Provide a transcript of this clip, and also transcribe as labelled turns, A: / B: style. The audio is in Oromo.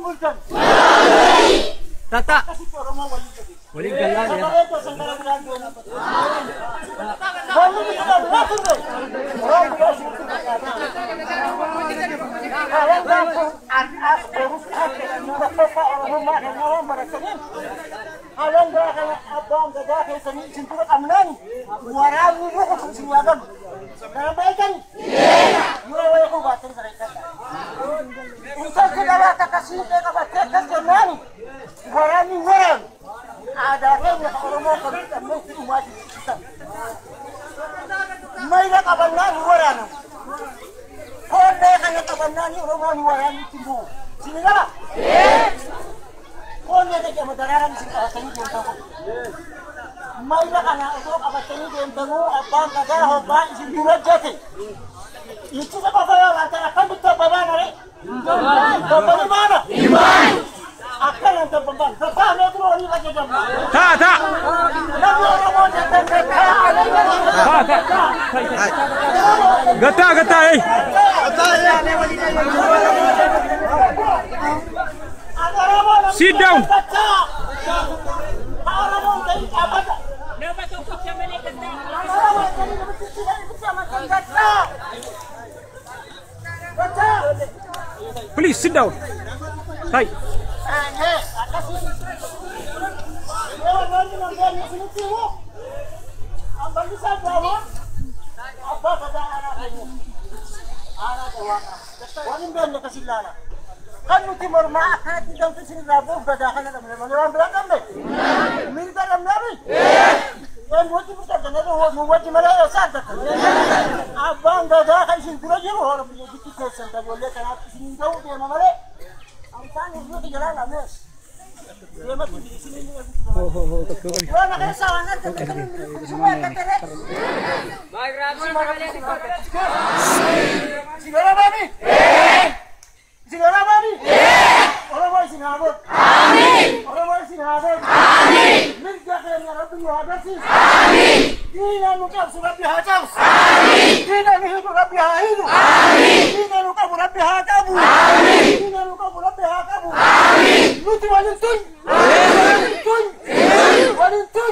A: Bultan.
B: Tata.
A: Akkasitti Oromoo waliin jabeessa.
B: Waliin gallaan yaa.
A: Sabareettoo sangara biraan deemu. Wanni nuti qabnu yaa turre. Waan biraa isinitti fakkaata. Hawaan gaafa har'aas borus akka tokkoffaa Oromummaa keenyaa waan barataniif hawaan biraa kana abbaan gadaa keessanii isin dura qabnaan waraabni rukutu isin yaa galu. Kana beekani? Yoo wayii baattanii sana hin Intalli dhalaa takka siinqee qabattee akkas jennaan waraanni waraanu aadaa keenya ka Oromoo kan hidhannee itti dhumaa jirtu. Mayra qabannaan hin waraanamu. Koollee kana qabannaan Oromoon hin waraanni itti bu'u. Sini gala? Koollee jedhama daraaraan isin qabatanii deemtan kun. Mayra kana osoo qabatanii deemtanuu abbaan gadaa hobbaa isin dura jate. Ittisa qofa yoo laatan akkamitti abbabaan aree? Dabbani baana? Akkanan dabban baana. Dabbaanee dura olii ajajamna.
B: Ta ta.
A: Namni Oromoo jettan gattaa.
B: Ta ta. Gataa gataa ei. Sit down.
A: Oromoon ta'ii dhaabbata.
C: Nama tokkicha malee gattaa.
A: Oromoon ta'ii namitti amantan gattaa. Gattaa.
B: Please sit down. Tai.
A: Akkasii. Yoo namni namni isinitti himu amballisaa daawwan abbaa gadaa aanaa keenya. Aanaa jawaaqa. Waan hin beekne akkas ilaala. Kan nuti mormaa akkanatti damtu isin irraa bu'uuf gadaa kana dhabne malee waan biraa dhabne. Mirga dhabnee Een wajji fudhatan nu wajji malee eessa argatan? Abbaan gadaa kan isin dura jiru hora biyya bitti keessan ijoollee kanaatti isin hin ga'uu deema malee. Isaan hir'uu jalaa lamees. Deematti isin hin eegu.
B: Ho ho ho tokko qabi.
A: Yoo na keessaa waan argatan kan bilisummaa argatanii. Isin Oromooni? Isin Oromooni? Oromoo isin haa godhu. Oromoo isin haa godhu. Mirga keenya Rabbi nu haa barsiisu. Diina nu cabsu Rabbi haa cabsu. Diina nu hidhu Rabbi haa hidhu. Diina nu qabu Rabbi haa qabu. Diina nu qabu Rabbi haa qabu. Nuti waliin tun. Waliin tun. Waliin tun.